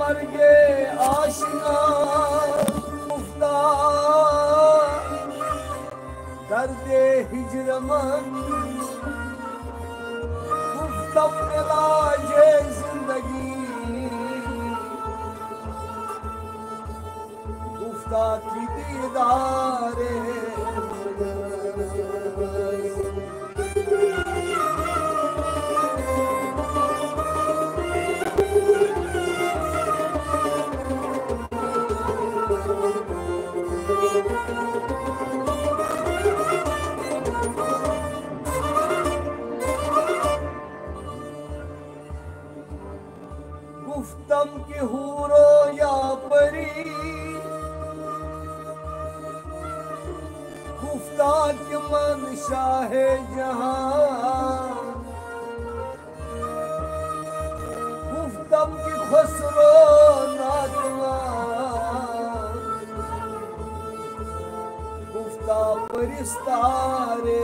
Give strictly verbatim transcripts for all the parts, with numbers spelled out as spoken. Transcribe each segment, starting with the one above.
مرگ آشنا، گفتہ درد ہجر من، گفتم علاج زندگی، گفتہ کہ دیدار گفتم کہ حورو یا پری، گفتہ کہ من شاہ جہاں، گفتم کہ خسرو ناتوان، گفتہ پرستارے۔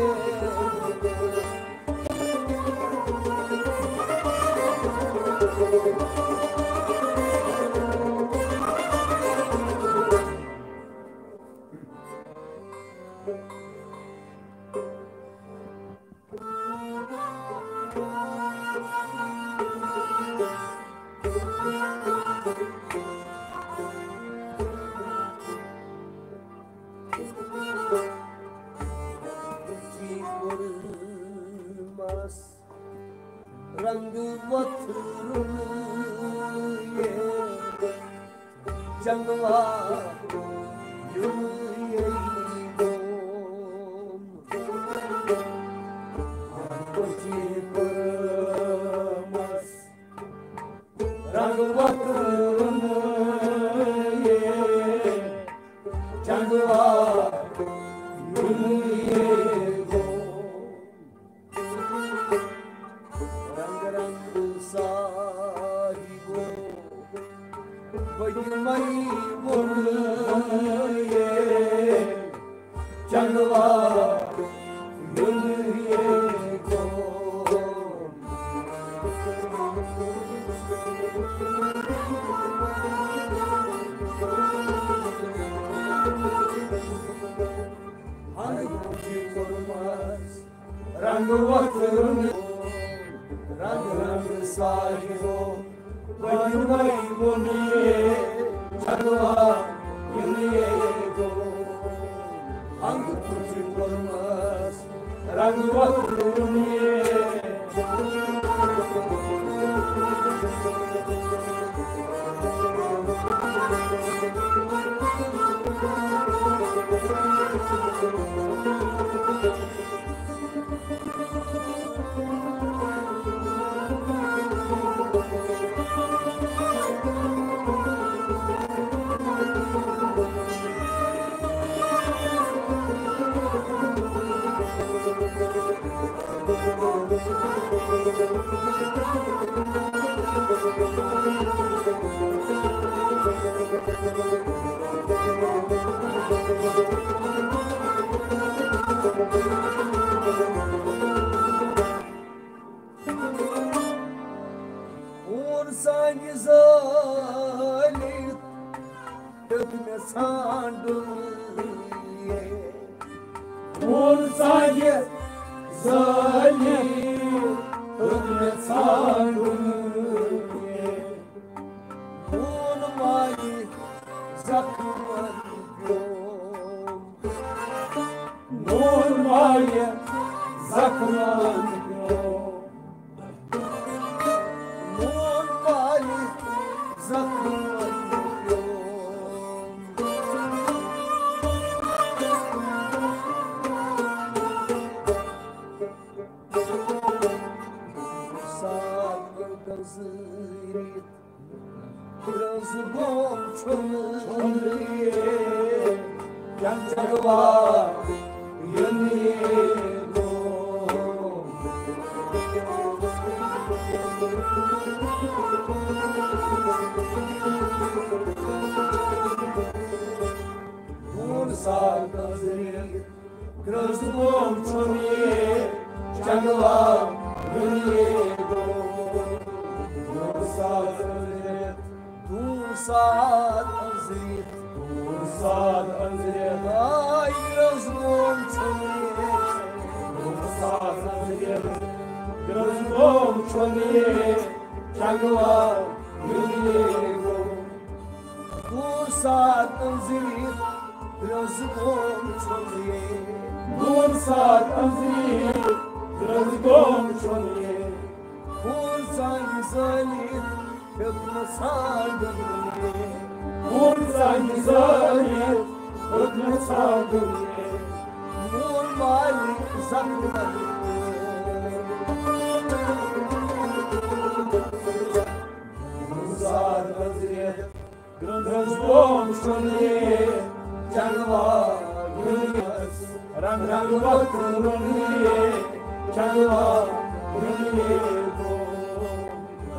رنگ وتھ رُنیے چنگوا یُن ییٚلہِ گوم۔ ہر کُچہِ پرمس رنگ وتھ رُنیے چنگوا یُن ییٚلہِ گوم۔ رنگ رنگ صاحبو، بجمعی وُنیے چنگوا یُن ییٚلہِ گوم۔ ہنگ کُچہِ پرمس رنگ وتھ رُنیے، رنگ رنگ صاحبو، بجمعی وُنیے چنگوا یُن ییٚلہِ گوم۔ ہنگ کُچہِ پرمس رنگ وتھ رُنیے۔ ہون سانہِ زٲلِتھ دیُت مےٚ ژھانٛڈُن۔ ہون سانہِ زٲلِتھ دیُت مےٚ ژھانٛڈُن۔ ہون مایہِ زخمن پیوم۔ نور مایہِ زخمن پیوم۔ نور مایہِ زخمن پیوم۔ سال گزرت رز گوم چھُنہٕ یَتھ جگوا یُن ییٚلہِ گوم۔ ہون سال گزرت رز گوم چھُنہٕ چنگوا یُن ییٚلہِ گوم۔ ہون سال گزرت ساتھ أنٛزرِ۔ ساتھ أنٛزرِ۔ آے درٛوٚز گوم چھُم یہِ۔ ساتھ أنٛزرِ۔ درٛوٚز گوم چھُم یہِ۔ چنگوا یُن یہِ گوم۔ دوٗر ساتھ أنٛزرِ۔ درٛوٚز گوم چھُم یہِ۔ دوٗر ساتھ أنٛزرِ۔ درٛوٚز گوم چھُم یہِ۔ کوٗر زنگ زٲلِتھ ہیوٚت نہٕ ژھانٛڈُن مےٚ۔ کوٗر زنگ زٲلِتھ ہیوٚت نہٕ ژھانٛڈُن مےٚ۔ مول مالِک زخمن۔ گُلزار نظرِ گرٛنٛز گوم چھُم یہِ، چنوا یُن یہِ۔ رنگ رنگ وۄتھُن یہِ، چنوا یُن یہِ گوم۔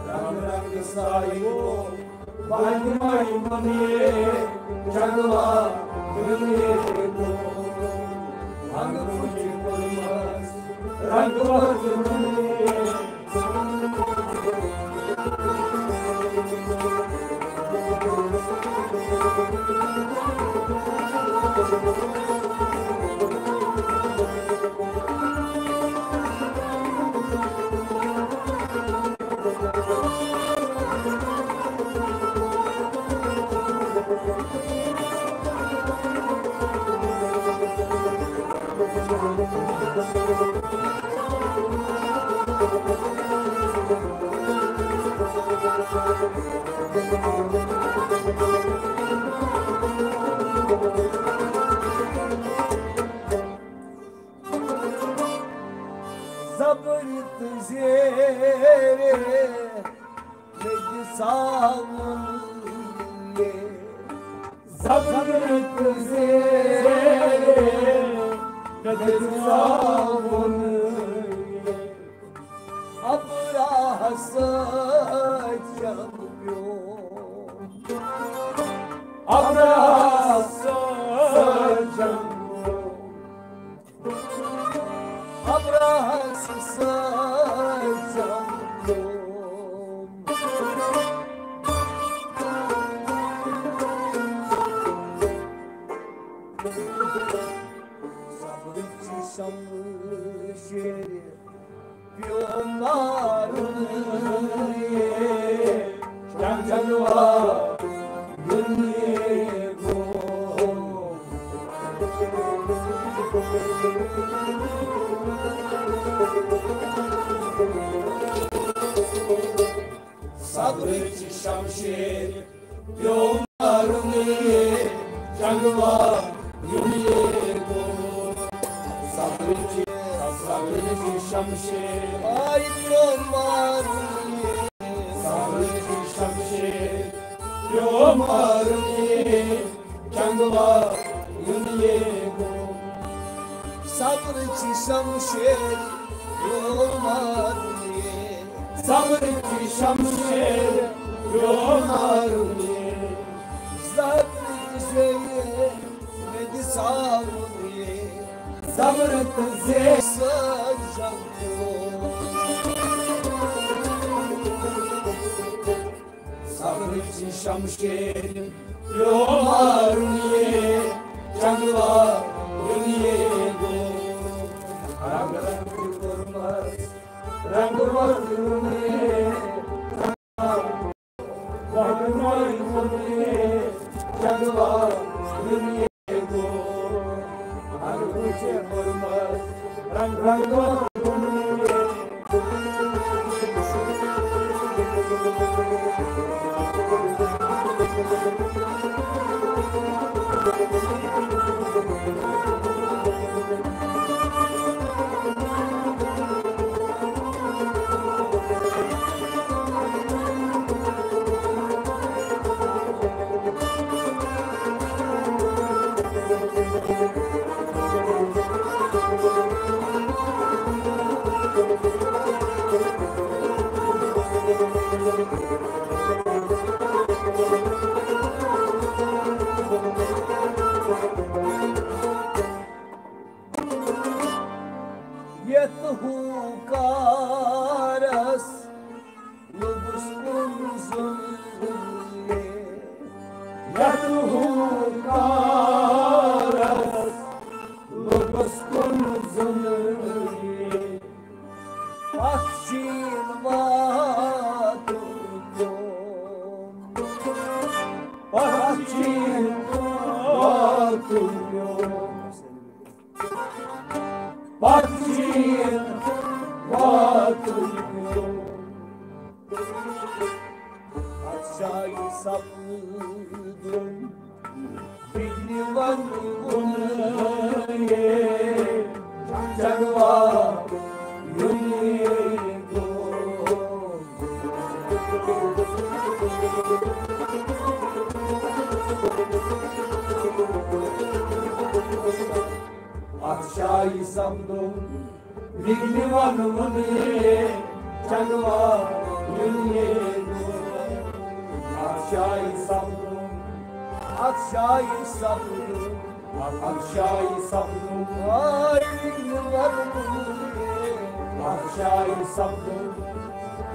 رنگ رنگ سایہِ گوم، پہلوانی یُن یہِ، چنوا یُن یہِ گوم۔ رنگ پُچہِ کوٚرمس، رنگ وۄتھُن یہِ۔ زبر تہٕ زیر مےٚ دِ ساوُن یے۔ زبر تہٕ زیر مےٚ دِ ساوُن یے۔ ابراہس سۭتۍ چھم پیوم۔ ابراہس سۭتۍ چھم پیوم۔ ابراہس سۭتۍ چھم پیوم۔ صبرٕچ شمشیر پیوم مارُن یے، جنگ جنوا دُنیا گوٚو۔ صبرٕچ شمشیر پیوم مارُن یے، جنگوا یُن یے گوٚو۔ صبرٕچ، صبرٕچ شمشیر آے پیوم مارُن یے۔ صبرٕچ شمشیر پیوم مارُن یے، چنگوا یُن یے گوٚو۔ صبرٕچ شمشیر پیوم مارُن یے۔ صبرٕچ شمشیر پیوم مارُن یے۔ زبرٕچ زیہِ مےٚ دِ ساوُن یے۔ زبر تہٕ زیہِ سۭتۍ سپدیو۔ صبرٕچ شمشیر پیوم مارُن یے، چنگوا یُن یے گوٚو۔ رنگ رنگ کوٚرمس، رنگ روٚس یُن یے۔ یتھ ہوٗکارس لوٚبُس کُن زُن۔ زُنٕے۔ پتھ چھُ یِنہٕ واتُن پیوم۔ پتھ چھُ یِنہٕ واتُن پیوم۔ پتھ چھُ یِنہٕ واتُن پیوم۔ اَتھ جایہِ سپُدُم وِگنہِ وَنُن یے، جگوا یُن یے گوٚو۔ اَتھ جایہِ سپُدُم وِگنہِ وَنُن یے، جگوا یُن یے گوٚو۔ اَتھ جایہِ سپُدُم، اَتھ جایہِ سپُدُم، اَتھ جایہِ سپُدُم، آے وِگنہِ وَنُن یے۔ اَتھ جایہِ سپُدُم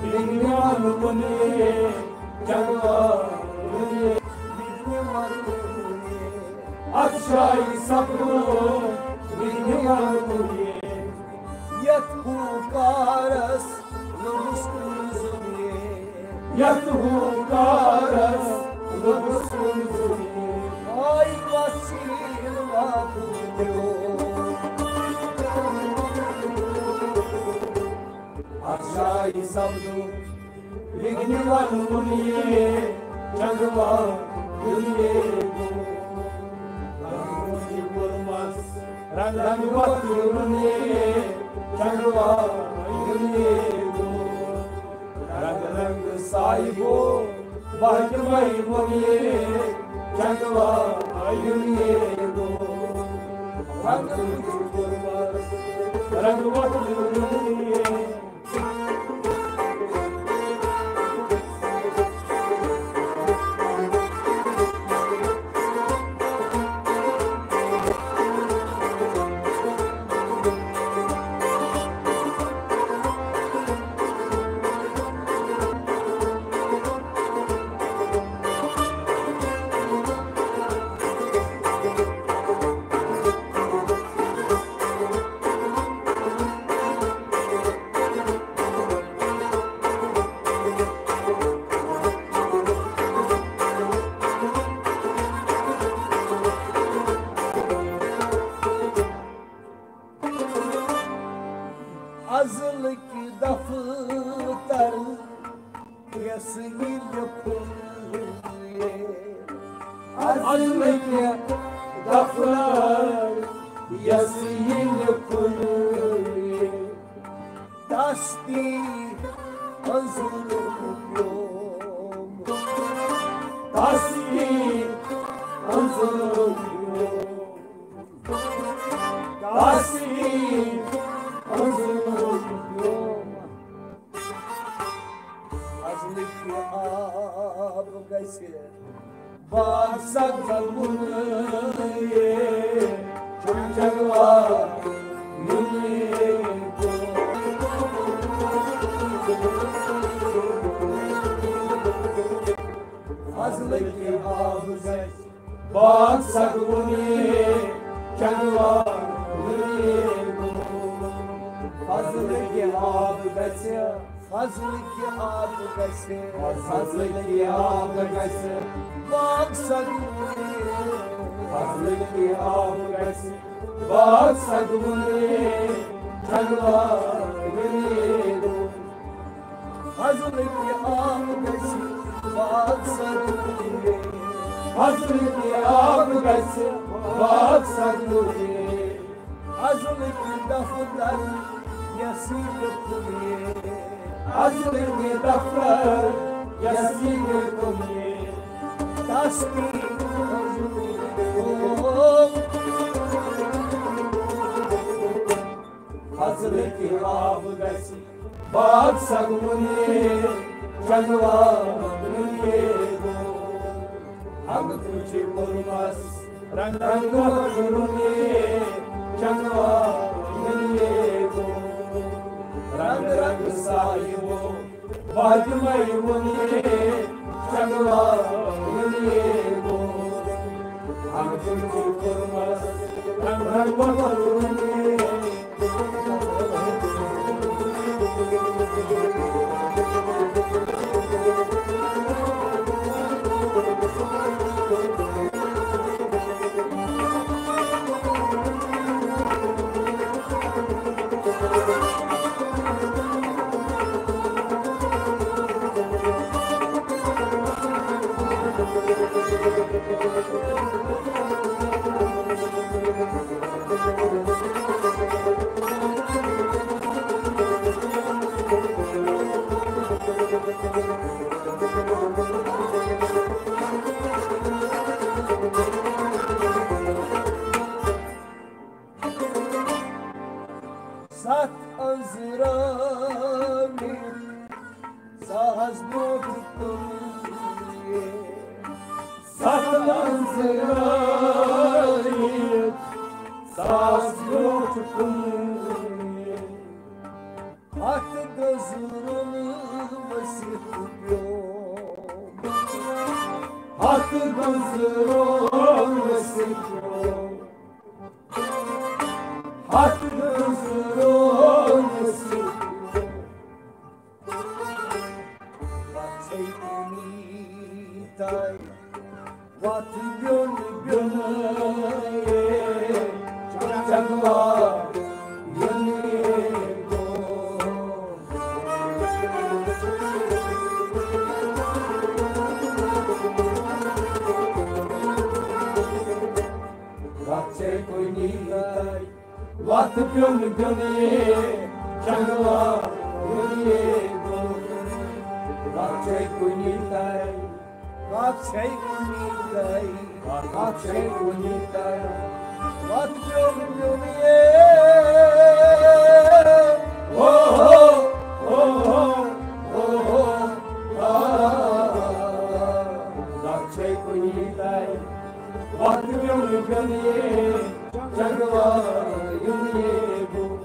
وِگنہِ وَنُن یے، جگوا یُن یے۔ وِگنہِ وَنُن یے۔ اَتھ جایہِ سپُدُم وِگنہِ وَنُن یے۔ یَتھ ہُکارَس لوٚگُس کُن زُن یے۔ یَتھ ہُکارَس لوٚگُس کُن زُن یے۔ آے وَسیٖل واتُن پیوم۔ اَتھ جایہِ سپُدُم وِگنہِ وَنُن یے، جگوا یُن یے گوٚو۔ رنگ رنگ وۄتھ یُن یے، جگوا یُن یے گوٚو۔ رنگ رنگ صاحبو، بہٕ تہِ وَے ووٚن یے، جگوا یُن یے گوٚو۔ رنگ رنگ وۄتھ یُن یے۔ ازلٕکۍ دفتر یَس ییٚلہِ پھُلیے۔ ازلٕکۍ دفتر یَس ییٚلہِ پھُلیے۔ دستی انزُلُم پیوم۔ دستی انزُلُم پیوم۔ دستی انزُلُم پیوم۔ ازلٕکۍ آب گژھِ باغ سگوُن یے، جگوا یُن یے گوٚو۔ ازلٕکۍ آب گژھِ باغ سگوُن یے، جگوا یُن یے گوٚو۔ فضلٕکۍ آب گژھِ، فضلٕکۍ آب گژھِ، فضلٕکۍ آب گژھِ باغ سگوُن یے۔ فضلٕکۍ آب گژھِ باغ سگوُن یے، جگوا یُن یے گوٚو۔ فضلٕکۍ آب گژھِ باغ سگوُن یے۔ فضلٕکۍ آب گژھِ باغ سگوُن یے۔ ازلٕکۍ دفتر یَس ییٚلہِ پھُلیے۔ ازلٕکۍ دفتر یَس ییٚلہِ پھُلیے۔ دستی فضلٕکۍ آب گژھِ باغ سگوُن یے، جگوا یُن یے گوٚو۔ حق تُجہِ کوٚرمس رنگ رنگ وۄتھ یُن یے، جگوا یُن یے گوٚو۔ رنگ رنگ صاحبو، بہٕ تہِ وَے ووٚن یے، جگوا یُن یے گوٚو۔ حق تُجہِ کوٚرمس رنگ رنگ وۄتھ یُن یے، ستھ أنٛزرٲوِتھ ساس برٛونٛٹھ کُن۔ ستھ أنٛزرٲوِتھ ساس برٛونٛٹھ کُن۔ ہتھ گٔزرُن ؤسِتھ پیوٚو۔ ہتھ گٔزرُن ؤسِتھ پیوٚو۔ ہتھ گٔزرُن ؤسِتھ پیوٚو۔ پتہٕ چھے کُنی تَے وَتھ بیوٚن بیوٚن چنگوا یوٚن گوٚو۔ وَتھ چھے کُنی تَے وَتھ بیوٚن بیوٚن چنگوا یوٚن گوٚو۔ وَتھ چھے کُنی تَے وَتھ چھے کُنی تَے، وَتھ چھے کُنی تَے۔ وَتھ بیوٚن بیوٚن یے۔ او ہو، او ہو، او ہو، آ۔ وَتھ چھے کُنی تَے، وَتھ بیوٚن بیوٚن یے، چنگوا یوٚن یے گوٚو۔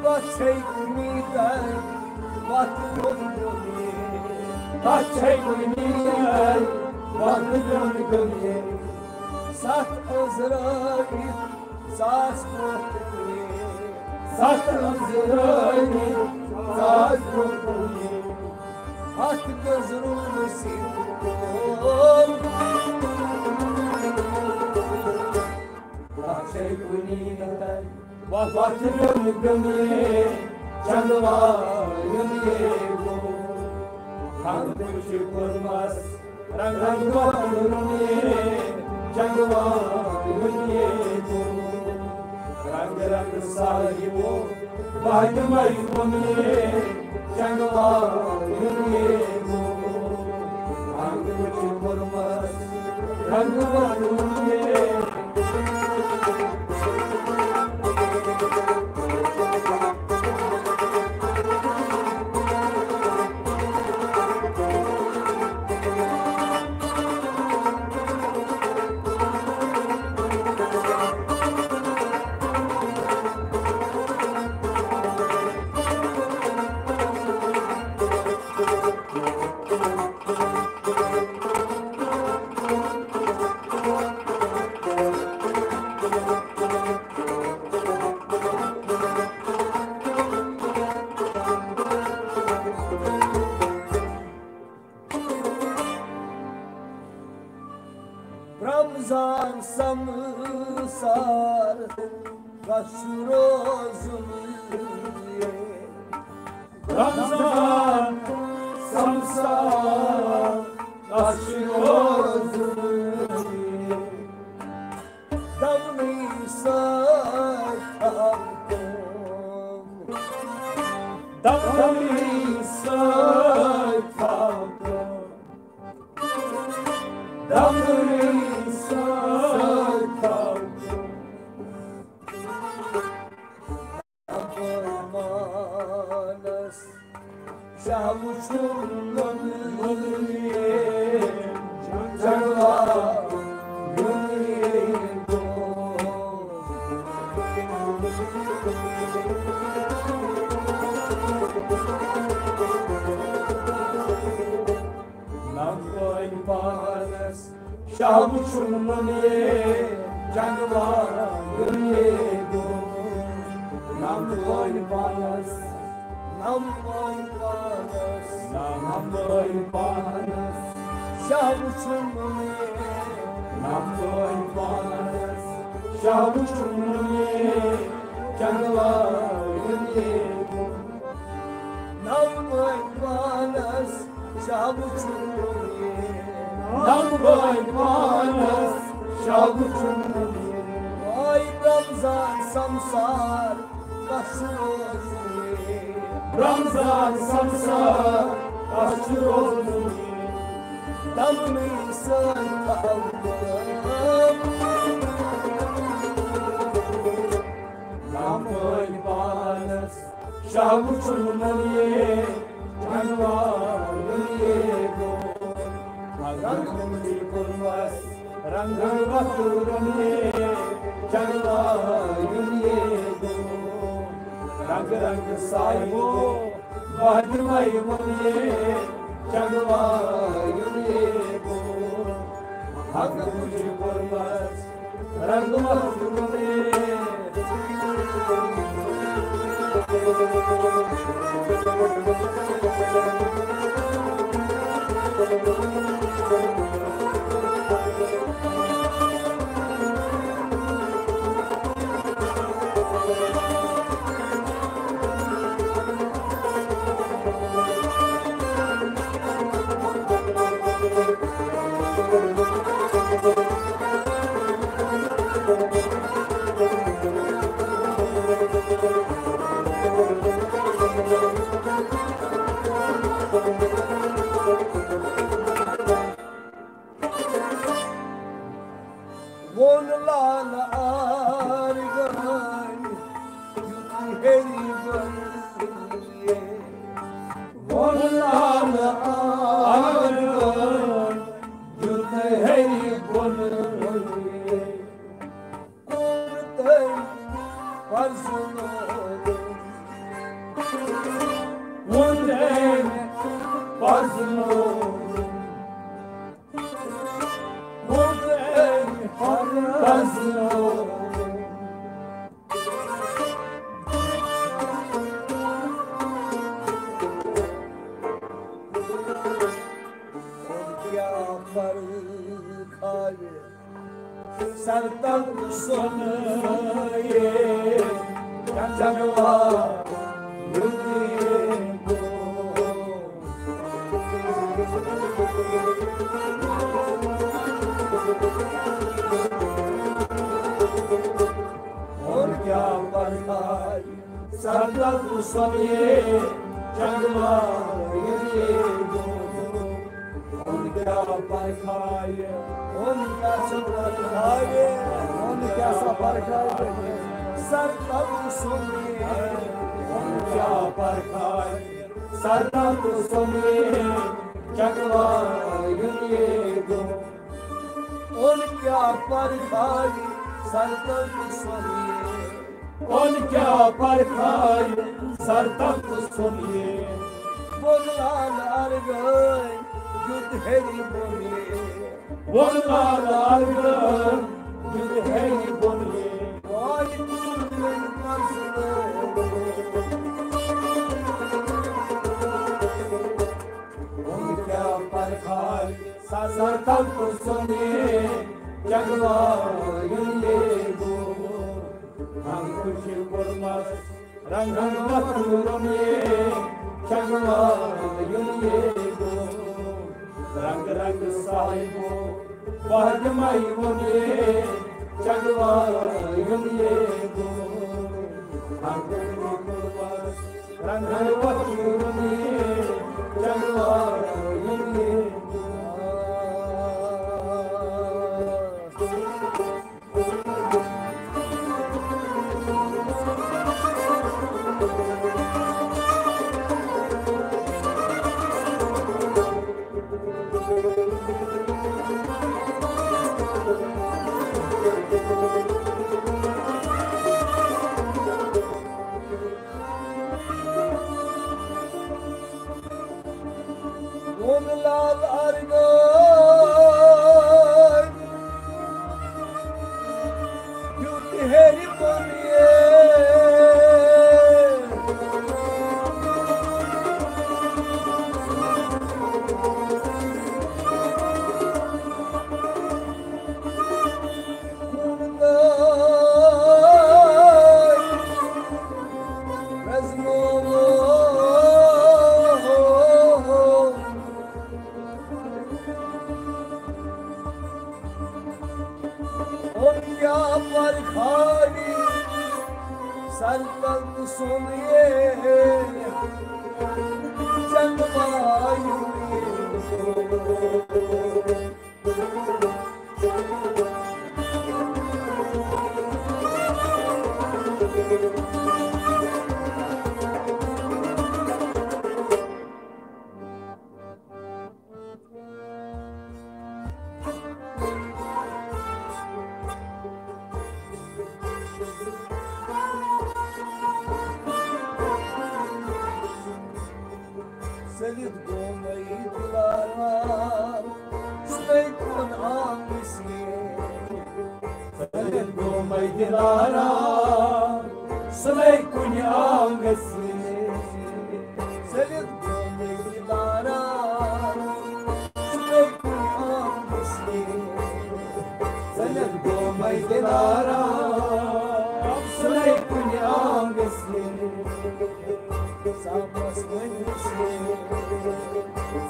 وَتھ چھے کُنی تَے، وَتھ بیوٚن بیوٚن یے۔ وَتھ چھے کُنی تَے، وَتھ بیوٚن بیوٚن یے۔ ستھ أنٛزرٲوِتھ ساس برٛونٛہہ کُن یے۔ ستھ أنٛزرٲوِتھ ساس برٛونٛہہ کُن یے۔ ہتھ گٔزرُن ؤسِتھ پیوٚو۔ وَتھ چھے کُنی تَے، وَتھ بیوٚن بیوٚن یے، چنگوا یوٚن یے گوٚو۔ خانٛدرُک چھُ کوٚرمَس رنٛگ وَتھ یوٚن یے، چنگوا یوٚن یے گوٚو۔ رنٛگ رنٛگ صاحبو وعدٕ مَے ووٚن یے، چنگوا یوٚن یے گوٚو۔ رنٛگ وٕچھ کوٚرمَس رنٛگ وَتھ یوٚن یے۔ رمضان سمسار کس روزُن یے۔ رمضان سمسار کس روزُن یے۔ دمنٕے سۭتۍ تھاو کٲم۔ دمنٕے سۭتۍ تھاو کٲم۔ دمنٕے سۭتۍ تھاو کٲم۔ اپٲرۍ پانس شاہ وُچھُن لوٚگُن یے، جنگلا یوٚن یے گوٚو۔ نم پٲنۍ پانس شاہ وُچھُن لوٚگُن یے، جنگلا یوٚن یے گوٚو۔ نم پٲنۍ پانس، نم پٲنۍ پانس، نم پٲنۍ پانس شاہ وُچھُن لوٚگُن یے۔ نم پٲنۍ پانس شاہ وُچھُن لوٚگُن یے، جنگلا یوٚن یے گوٚو۔ نم پٲنۍ پانس شاہ وُچھُن یے۔ نم پٲنۍ پانس شاہ وُچھُن یے۔ آے رمضان سمسار کس روزُن یے۔ رمضان سمسار کس روزُن یے۔ دمنٕے سۭتۍ تھاو کٲم۔ نم پٲنۍ پانس شاہ وُچھُن مُنیے، چنوا دُنیے گوٚو۔ رنگ مُنی کوٚرمس، رنگ وَتُر مُنیے، چنوا دُنیے گوٚو۔ رنگ رنگ سایہِ گوٚو، وہدمے مُنیے، چنوا دُنیے گوٚو۔ رنگ مُنی کوٚرمس، رنگ مُنی۔ ووٚن لال آرگن، یُتھ ہیٚرِ بۄن۔ ووٚن لال آرگن، یُتھ ہیٚرِ بۄن۔ کوٚر تٔمۍ پرزنووُن۔ ووٚن تٔمۍ پرزنووُن۔ ووٚن تٔمۍ پرزنووُن۔ کیٛاہ پرخایہِ سرتل سۄنہٕ یے چنوا یُتھ یے گوٚو۔ اور کیٛاہ پرخایہِ سرتل سۄنہٕ یے چنوا یُتھ یے گوٚو۔ ووٚن کیٛاہ پرخایہِ، ووٚن کیٛاہ سا پرخایہِ، ووٚن کیٛاہ سا پرخایہِ۔ سرتل سۄنہٕ یے، ووٚن کیٛاہ پرخایہِ۔ سرتل سۄنہٕ یے، چنوا یُتھ یے گوٚو۔ ووٚن کیٛاہ پرخایہِ، سرتل سۄنہٕ یے۔ ووٚن کیٛاہ پرخایہِ، سرتل سۄنہٕ یے۔ ووٚن لال آرگن، یُتھ ہیٚرِ بۄن۔ ووٚن لال آرگن، یُتھ ہیٚرِ بۄن۔ وایہِ تُل تٔمۍ پرزنووُن۔ ووٚن کیٛاہ پرخایہِ، سرتل سۄنہٕ یے، چنوا یُتھ یے گوٚو۔ رنگ خوشی کوٚرمس، رنگن وَتُر مُنیے، چنوا یُتھ یے گوٚو۔ رنگ رنگ سایہِ گوٚو، وہدمے مُنیے، چنوا یُتھ یے گوٚو۔ رنگ رنگ وَتُر مُنیے، چنوا یُتھ یے گوٚو۔ ووٚن لال آرگن، یُتھ ہیٚرِ بۄن۔ اور کیٛاہ پرخایہِ سرتل سۄنہٕ یے، چنوا یُتھ یے گوٚو۔ ژٔلِتھ گوٚمَے دِلارام، ژھٕنَے کُن آنٛگنَس منٛز۔ ژٔلِتھ گوٚمَے دِلارام، ژھٕنَے کُنہِ آنٛگنَس منٛز۔ ژٔلِتھ گوٚمَے دِلارام، ژھٕنَے کُنہِ آنٛگنَس منٛز۔ ژٔلِتھ گوٚمَے دِلارام، ژھٕنَے کُنہِ آنٛگنَس منٛز۔ سامس ؤنِس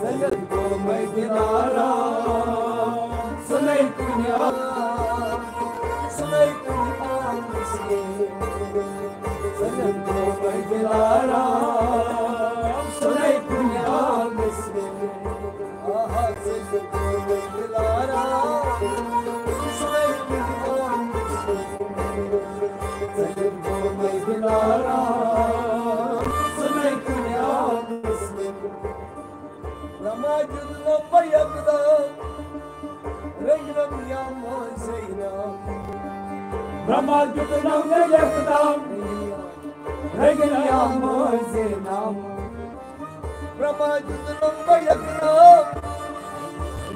ژٔلِتھ گوٚمَے دِلارام، ژھٕنَے کُنہِ آنٛگنَس، ژھٕنَے کُنہِ آنٛگنَس۔ ژٔلِتھ گوٚمَے دِلارام، ژھٕنَے کُنہِ آنٛگنَس۔ آہا، ژٔلِتھ گوٚمَے دِلارام، ژھٕنَے کُنہِ آنٛگنَس۔ ژٔلِتھ گوٚمَے دِلارام، ژھٕنَے کُنہِ آنٛگنَس۔ برٛہما دیُت نمبر یقدام، رٔنٛگۍ رٔنٛگۍ یا مٲنۍ زینام۔ برٛہما دیُت نمبر یقدام، رٔنٛگۍ رٔنٛگۍ یا مٲنۍ زینام۔ برٛہما دیُت نمبر یقدام،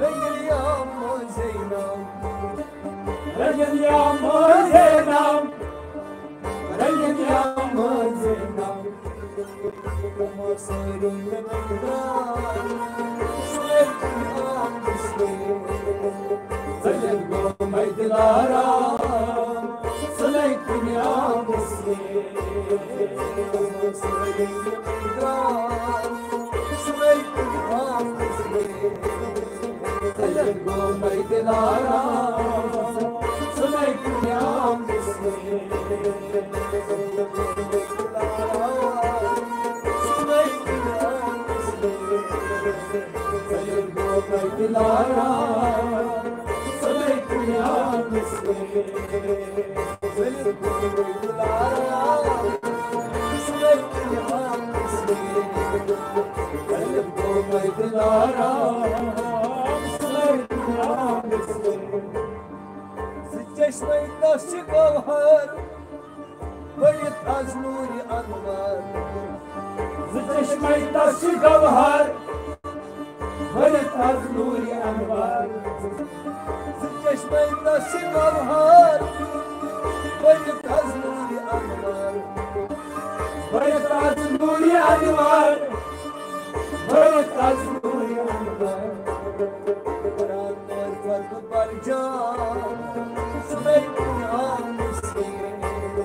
رٔنٛگۍ رٔنٛگۍ یا مٲنۍ زینام۔ رٔنٛگۍ رٔنٛگۍ یا مٲنۍ زینام۔ رٔنٛگۍ رٔنٛگۍ یا مٲنۍ زینام۔ ژٔلِتھ گوٚمَے دِلارام، ژھٕنَے کُنہِ آنٛگنَس۔ ژٔلِتھ گوٚمَے دِلارام، ژھٕنَے کُنہِ آنٛگنَس۔ زٕ چشمے تس چھِ گوہر، بٔرِتھ از نوٗرِ انوار۔ زٕ چشمے تس چھِ گوہر، بٔرِتھ از نوٗرِ انوار۔ زٕ چشمے تس چھِ گوہر، بٔرِتھ از نوٗرِ انوار۔ بٔرِتھ از نوٗرِ انوار، بٔرِتھ از نوٗرِ انوار۔ قرآن معرفت برجام، سُلے کُنہِ آنٛگنَس منٛز۔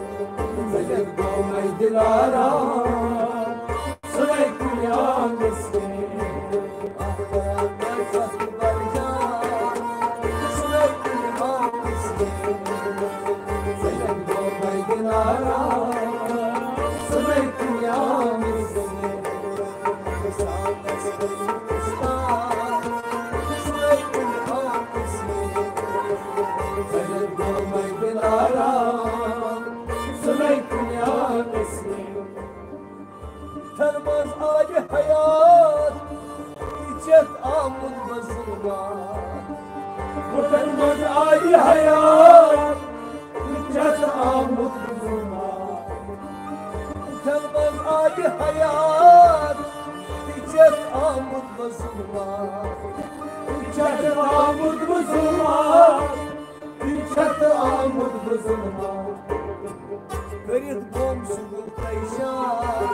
ژٔلِتھ گوٚمَے دِلارام، سُلے کُنہِ آنٛگنَس منٛز۔ قرآن معرفت برجام، سُلے کُنہِ آنٛگنَس منٛز۔ ژٔلِتھ گوٚمَے دِلارام، سُلے کُنہِ آنٛگنَس منٛز۔ تھرماز آیہِ حیات، یہِ چٮ۪تھ آمُت بہٕ ظُلمات۔ تھرماز آیہِ حیات، یہِ چٮ۪تھ آمُت بہٕ ظُلمات۔ تھرماز آیہِ حیات، یہِ چٮ۪تھ آمُت بہٕ ظُلمات۔ یہِ چٮ۪تھ آمُت بہٕ ظُلمات۔ یہِ چٮ۪تھ آمُت بہٕ ظُلمات۔ کٔرِتھ گوٚم سُہ گوٚو پریشان،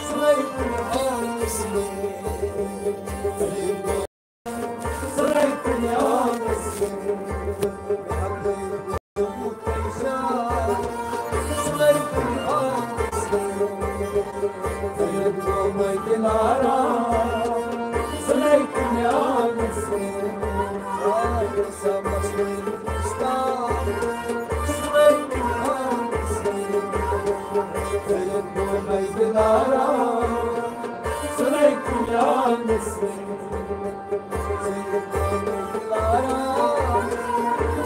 سُلے کُنہِ آنٛگنَس منٛز۔ سُلے کُنہِ آنٛگنَس منٛز۔ سُلے کُنہِ آنٛگنَس منٛز۔ ژٔلِتھ گوٚمَے دِلارام، سُلے کُنہِ آنٛگنَس منٛز۔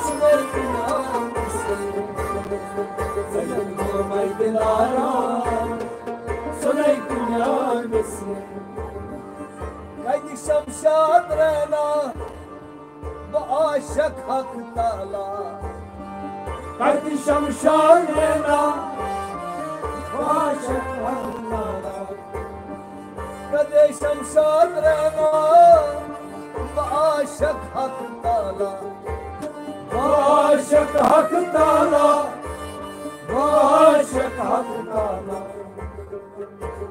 سُلے کُنہِ آنٛگنَس منٛز۔ ژٔلِتھ گوٚمَے دِلارام، سُلے کُنہِ آنٛگنَس منٛز۔ کتہِ شمشاد رینا، بہٕ عاشق حق تعالیٰ۔ کتہِ شمشاد رینا، بہٕ عاشق حق تعالیٰ۔ کدے شمشاد رہنا، بہٕ عاشق حق تعالیٰ، بہٕ عاشق حق تعالیٰ، بہٕ عاشق حق تعالیٰ۔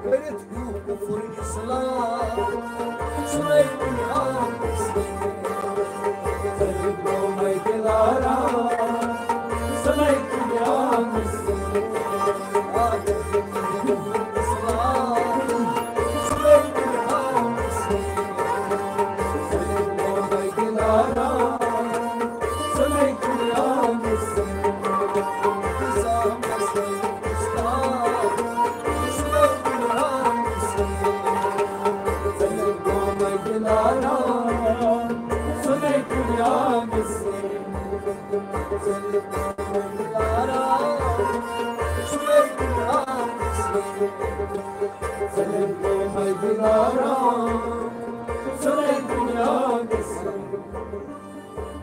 کٔرِتھ ہیوٗ کفر اسلام، سُہ نَے کُنہِ آمُت۔ ظٲلِم گوٚو مےٚ دِلارام، سُہ نَے کُنہِ آمُت۔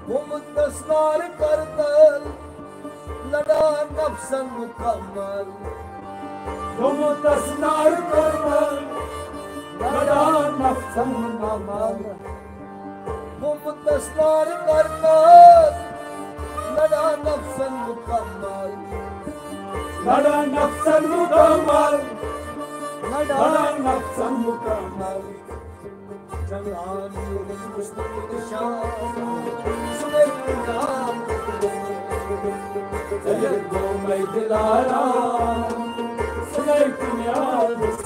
گوٚمُت دستار کردل، لڑان نفسن مکمل۔ گوٚمُت دستار کردل، لڑان نفسن مکمل۔ گوٚمُت دستار کردل، لڑان نفسن مکمل۔ لڑان نفسن مکمل، لڑان نفسن مکمل۔ جنگان یوسف نشان، سُہ نَے کُنہِ آمُت۔ ظٲلِم گوٚو مےٚ دِلارام، سُہ نَے کُنہِ آمُت۔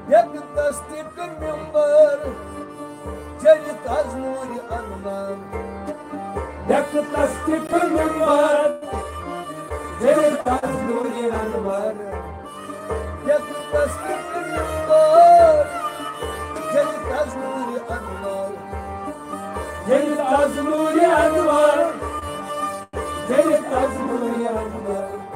یک تصدیق ممبر، جلد از نور انور۔ یک تصدیق ممبر، جلد از نور انور۔ یک تصدیق ممبر، جلد از نور انور۔ جلد از نور انور، جلد از نور انور۔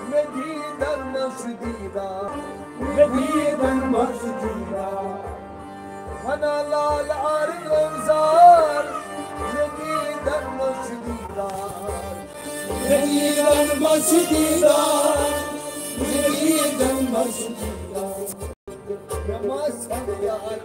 مےٚ دیٖدن منٛز چھُ دیٖدار، مےٚ دیٖدن منٛز چھُ دیٖدار۔ وَنان لال آر گُلزار، مےٚ دیٖدن منٛز چھُ دیٖدار۔ مےٚ دیٖدن منٛز چھُ دیٖدار، مےٚ دیٖدن منٛز چھُ دیٖدار۔ مےٚ ما ژھٮ۪نہِ یار۔